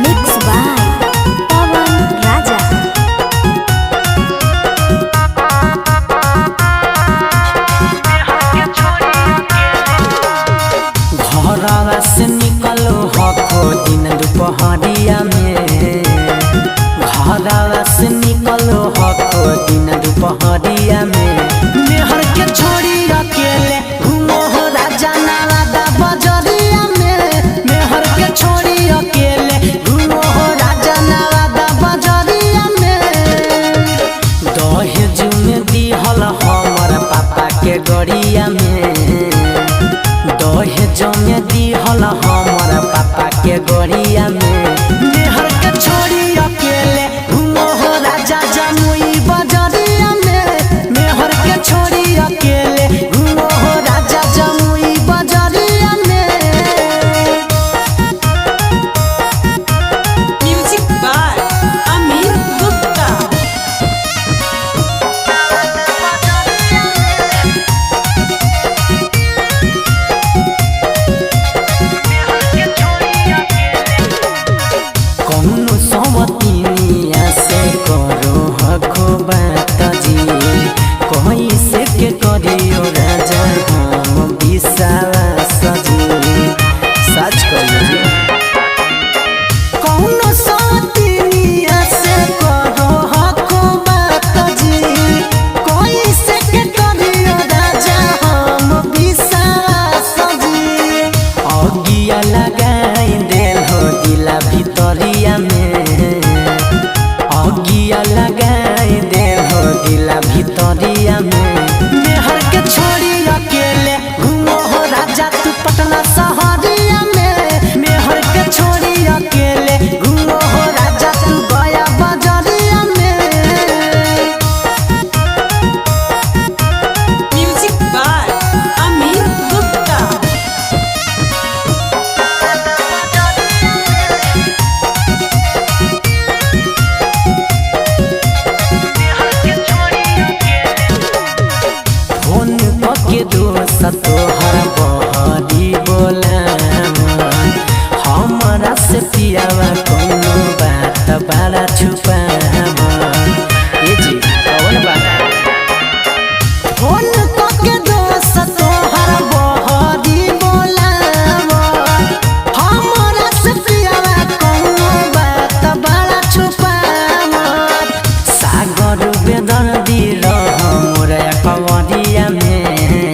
Mix by Pawan Raja. घरवा से निकलो हको दिन दुपहरिया में। घरवा से निकलो हको दिन दुपहरिया में। मेहर के छोड़ी अकेले घूमो हो राजा नवादा बजरिया में। मेहर के छोड़ी अकेले घूमो हो राजा नवादा बजरिया में। दहेज में दिहल हमर पापा के गड़िया में। दहेज में दिहल हमर पापा के गड़िया में। मेहर के छोड़ी अकेले घूमो हो राजा जमुई बजरिया में। मेहर के छोड़ी अकेले घूमो हो राजा जमुई बजरिया में। Music by Amit Gupta. कौनो सवतिनिया से करो हको बात जी, कैसे के करियो राजा हम विश्वास जी। सच कहियो जी। कौनो सवतिनिया से करो हको बात जी, कैसे के करियो राजा हम विश्वास जी। अगिया लगाई देल हो दिला भितरिया में। अगिया लगाई देल हो दिला भितरिया में। मेहर के छोड़ी अकेले घूमो हो राजा तू पटना शहरिया में। मेहर के छोड़ी अकेले घूमो हो राजा तू गया बजरिया में। Music by Amit Gupta. Phone कके दोस्त तोहर बहरी बोलावन, हमरा से पियावा कोनो बात बड़ा छुपावन। ए जी कौन बात? फोन कके दोस्त तोहर बहरी बोलावन, हमरा से पियावा कोनो बात बड़ा छुपावन। सागर बेदर्दी रह मोर कवरिया में।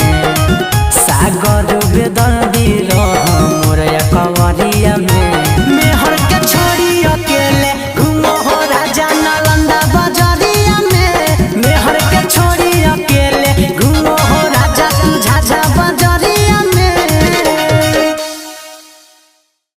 सागर बेदर्दी रह मोर कवरिया